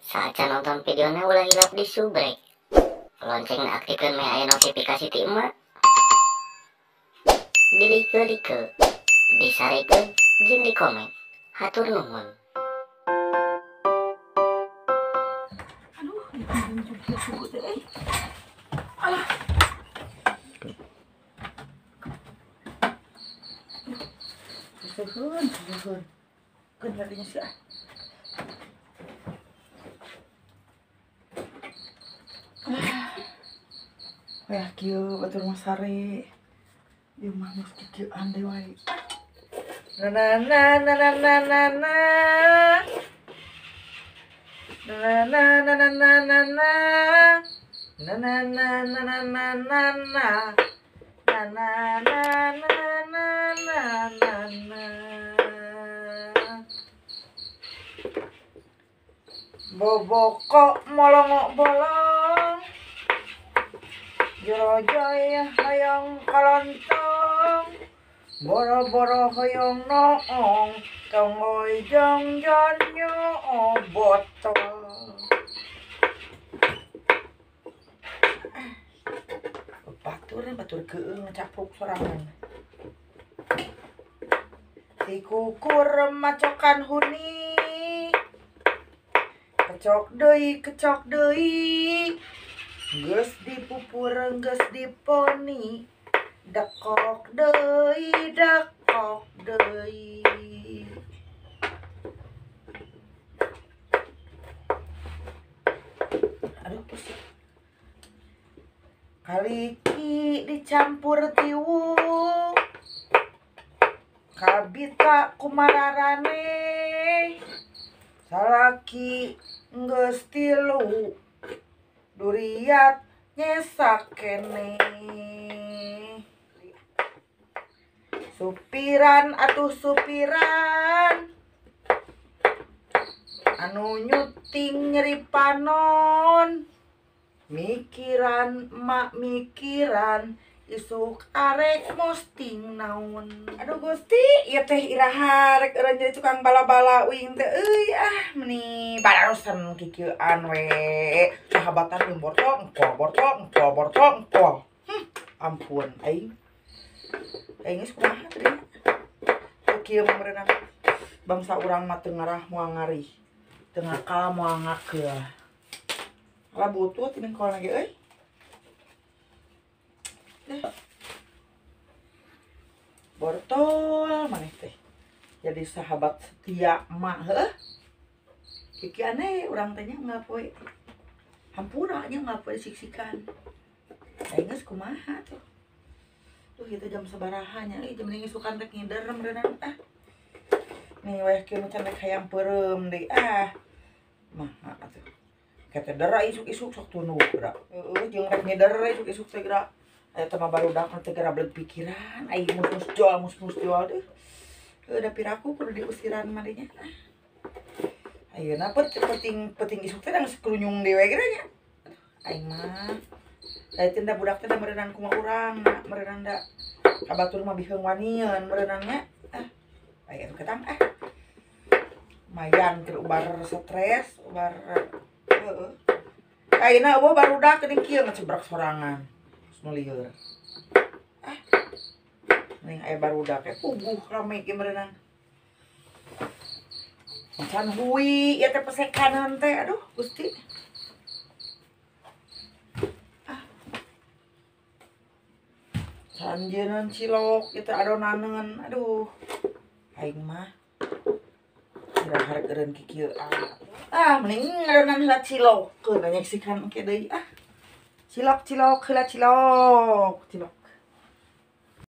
Saacan nonton videona ulah hilap di subrek. Lonceng aktifkan meh aya notifikasi ti emak. Di like-like, disarekeun jeung di komen. Hatur nuhun. Aduh, teh. Alah. Suhun, suhun. Keun larinya sih ah. Wah, kieu batur mah sare. Ieu mah geus kikieuan deui wae. Na na na na na na na na. Na na na na na na na. Na na na na na na na na. Na na na na na na na na. Boboko molongok bolong. Jorojoy hoyong kalontong. Boro-boro hoyong noong. Tongoy jong jonyo botol. Batur batur keung capruk sorangan. Tikukur macokan huni. Kecok deui kecok deui. Geus dipupur geus diponi. Dekok deui dekok deui. Aduh pusing. Kaliki dicampur tiwu. Kabita kumararane. Salaki geus tilu. Duriat nyesak kene. Supiran atuh supiran. Anu nyuting nyeri panon. Mikiran emak mikiran. Isuk arek mosting naon. Aduh Gusti, ieu teh iraha rek eureun jadi tukang bala-bala uing teh euy ah meni bararusan kikieuan we. Sahabatan jeung bortol, engkol bortol, engkol bortol, engkol. Ampun aing. Aing geus kumaha teh nya. Kieu mah meureunan bangsa urang mah teu ngarah moal ngarih. Teu ngakal moal ngakeul. Alah butuh teh engkol lagi euy. Bortol maneh teh jadi sahabat setia emak heuh. Kiki aneh urang teh nya ngapoe hampura nya ngapoe siksikan. Aing geus kumaha tuh. Tuh ieu teh jam sabaraha nya euy jam isukan rek ngider meureunana ah. Nih weh kieu mah can rek hayang peureum deui ah. Maha atuh. Kete dera isuk-isuk sok tunduh geura. Heueuh jeung rek ngider isuk-isuk teh geura. Aya teh mah barudak teh geura beleg pikiran, aing mus-mus jual mus-mus jual deuh. Heueuh da piraku kudu diusiran mah nya. Ayeuna penting penting isuk teh geus kerunyung deui we geura nya. Aing mah da teh da budak teh da meureunan kumaha urang, meureunan da ka batur mah biheung wanieun meureunan nya. Ah, aya atuh ketang ah. Lumayan keur ubar stres, ubar heueuh. Ayeuna eueuh barudak geuning kieu ngecebrak sorangan. Nu lieur. Ah. Ning aya barudak e puguh rame ge meureunan. Can hui ieu teh pesekanan teh aduh Gusti. Ah. Can jeuneun cilok ieu teh adonaneun aduh. Aing mah iraha rek eureun kikieu ah. Mending adonan heula cilok keun nyaksikan engke deui ah. Cilok cilok heula cilok cilok.